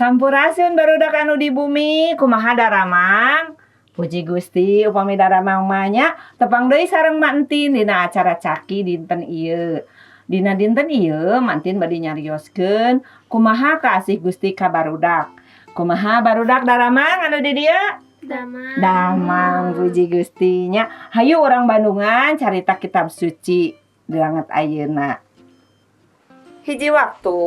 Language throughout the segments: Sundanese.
Sampurasun, barudak anu di bumi. Kumaha daramang? Puji Gusti upami daramang mah nya. Tepang deui sareng Mak Entin dina acara Caki dinten ieu. Dina dinten ieu Mak Entin bade nyarioskeun kumaha kaasih Gusti ka barudak. Kumaha, barudak, daramang anu di dieu? Damang. Damang, puji Gusti nya. Hayu urang bandungan carita kitab suci di ayeuna. Hiji waktu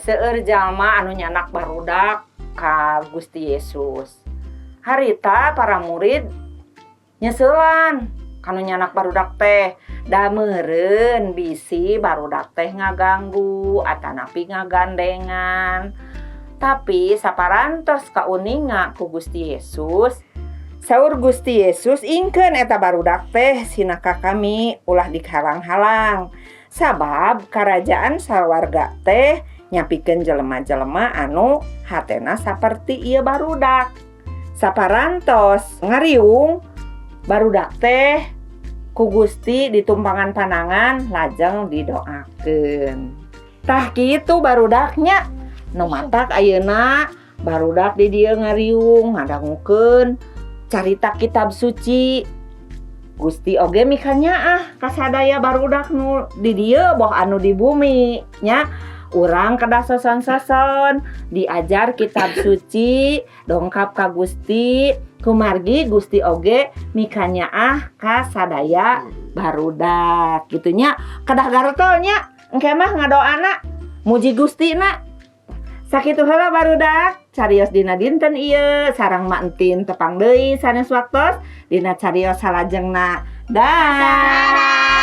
seueur jalma anu nyandak barudak ka Gusti Yesus. Harita para murid nyeseulan kanu nyandak barudak teh, da meureun bisi barudak teh ngaganggu atanapi ngagandengan. Tapi saparantos kauninga ku Gusti Yesus, saur Gusti Yesus, "Ingkeun eta barudak teh sina ka kami, ulah dihalang-halang. Sabab karajaan sawarga teh nyapikeun jelema-jelema anu hatena saperti ieu barudak." Saparantos ngariung barudak teh ku Gusti ditumpangan panangan, lajeng didoakeun. Tah, kitu, barudak nya. Nu matak ayeuna barudak di dieu ngariung ngadangukeun carita kitab suci. Gusti oge mikanyaah ka sadaya barudak nu di dieu boh anu di bumi nya. Urang kedah soson-soson diajar kitab suci, dongkap ka Gusti, kumargi Gusti oge mikanyaah ka sadaya barudak kitu nya. Kedah gartol nya engke mah ngadoana, muji Gusti na. Sakitu heula, barudak, carios dina dinten ieu sareng Mak Entin. Tepang deui sanes waktos dina carios salajengna. Dah.